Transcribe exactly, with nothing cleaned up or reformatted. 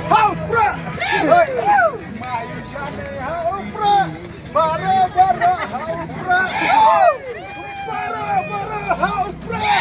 Ha u Prah! Mayu shane ha u Prah! Bara bara ha u Prah! Bara bara ha u Prah!